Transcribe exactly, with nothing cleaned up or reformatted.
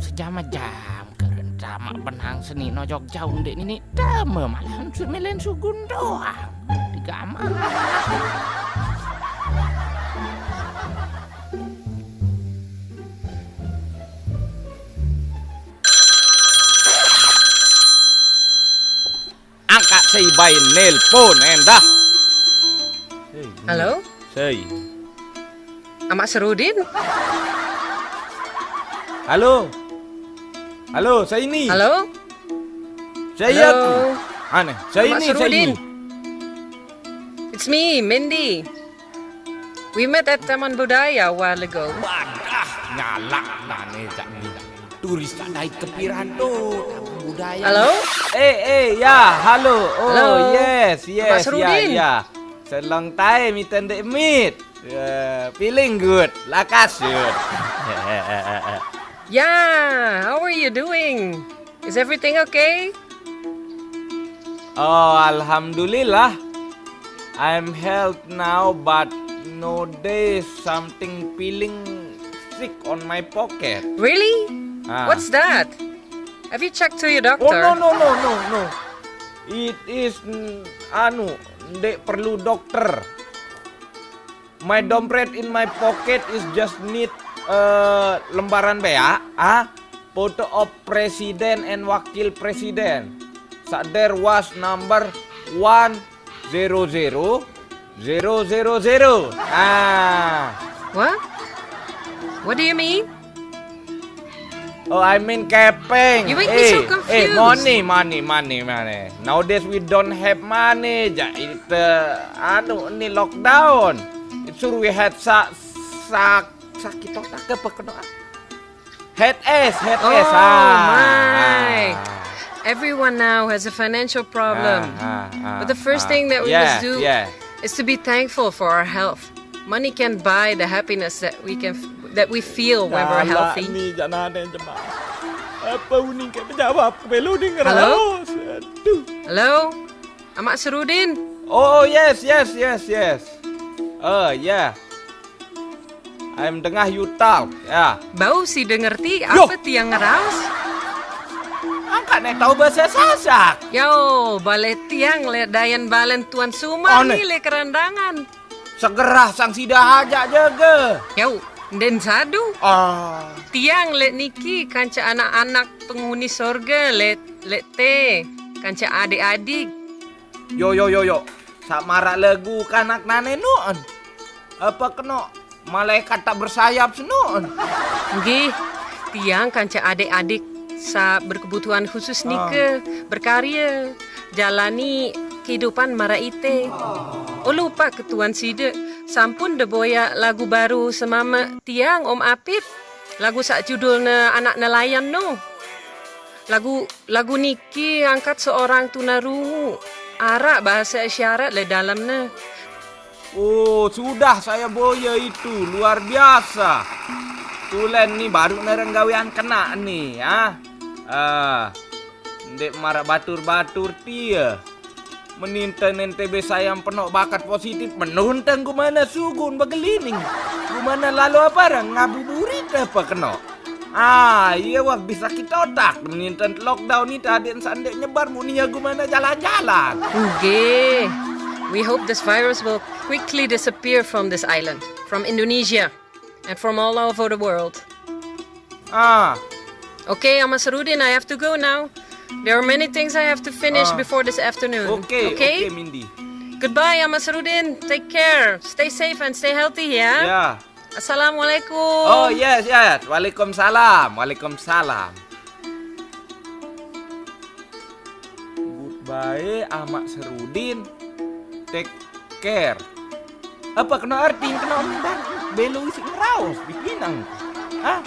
Sejam-jam keren sama benang seni no Jogja undik nini dama malah su milen sugun doang. Tiga amal. Angkat si bayi nelpon endah. Halo? Sei. Amak Serudin? Halo. Halo, saya ini. Halo? Saya Halo? Aku. Aneh. Saya Amak ini, Serudin. Saya ini. It's me, Mindy. We met at Taman Budaya a while ago. Badah, nyalak nane cak ni. Turis tak naik ke Piranto, Taman Budaya. Halo? Eh, eh, ya, halo. Oh, halo. Yes, yes, Mas Rudin. Ya, ya. Selong time ita ndeq meet. Yeah, feeling good. Lakas good. Yeah, how are you doing? Is everything okay? Oh, alhamdulillah. I'm health now, but no day something feeling sick on my pocket. Really? Ah. What's that? Have you checked to your doctor? Oh, no, no, no, no, no. It is, mm, anu, ndeq perlu dokter. My dompet in my pocket is just need, eh, lembaran beaq, ah, photo of president and wakil president. Saq there was number one zero zero zero zero zero. Ah. What? What do you mean? Oh, I mean kepeng. You make me so confused. Eh, money, money, money, money. Nowadays we don't have money. Ja, ite, anu, ni lockdown. It sure we had sa-, sa-, sakit otak apa kena? Head ass, head ass. Oh, ah, my. Everyone now has a financial problem. Ah, ah, ah, but the first thing that we must do is to be thankful for our health. Money can buy the happiness that we can f-, that we feel when we're healthy. Ni jaq nane jemaah. Apa uning ke jawab ke belo denger. Halo? Aduh. Halo? Amaq Serudin? Oh, yes, yes, yes, yes. Oh, yeah. I'm dengah you talk, ya. Bau si dengerti apa tiang ngeraos? Angkat ne tau bahasa Sasak. Yo, bale tiang le dayan balen Tuan Sumar ni le kerandangan. Segerah sang sida ajak jaga. Yau, nden sadu. Ah. Tiang leq niki kance anak-anak penghuni sorge leq, leq te, kance adik-adik. Yo, yo, yo, yo. Saq maraq lagu kanak nane nu'en. Apa keno malaikat tak bersayap senu'en? Nggih, tiang kance adik-adik saq berkebutuhan khusus nike berkarye. Jalani kehidupan maraq ite. Oh, lupaq ke tuan side, sampun de boyaq lagu baru semameq tiang, Om Apit. Lagu saq judulne Anak Nelayan no. Lagu, lagu niki angkat seorang tunarungu. Araq bahase isyarat leq dalemne. Oh, sudah saya boya itu, luar biasa. Tulen ni baruq nereng gawean kenaq ni, ah. Ah, ndeq maraq batur-batur tie. Meninten ente be sayang penoq bakat positif, menunten gumane sugun begelining. Gumane lalo apa reng ngabuburit apa kenoq. Ah, iya wah bisa kitotak. Meninten lockdown ni tadi saq ndeq nyebar munia gumane jalan-jalan. Nggih. We hope this virus will quickly disappear from this island, from Indonesia, and from all over the world. Ah. Okay, Amaq Serudin, I have to go now. There are many things I have to finish before this afternoon. Okay, okay, Mindy. Goodbye, Amaq Serudin. Take care. Stay safe and stay healthy, ya. Ya. Assalamualaikum. Oh, yes, yes. Waalaikumsalam. Waalaikumsalam. Goodbye, Amaq Serudin. Take care. Apa kena arti kena undang? Belo isi ngeraos, bikinang. Hah?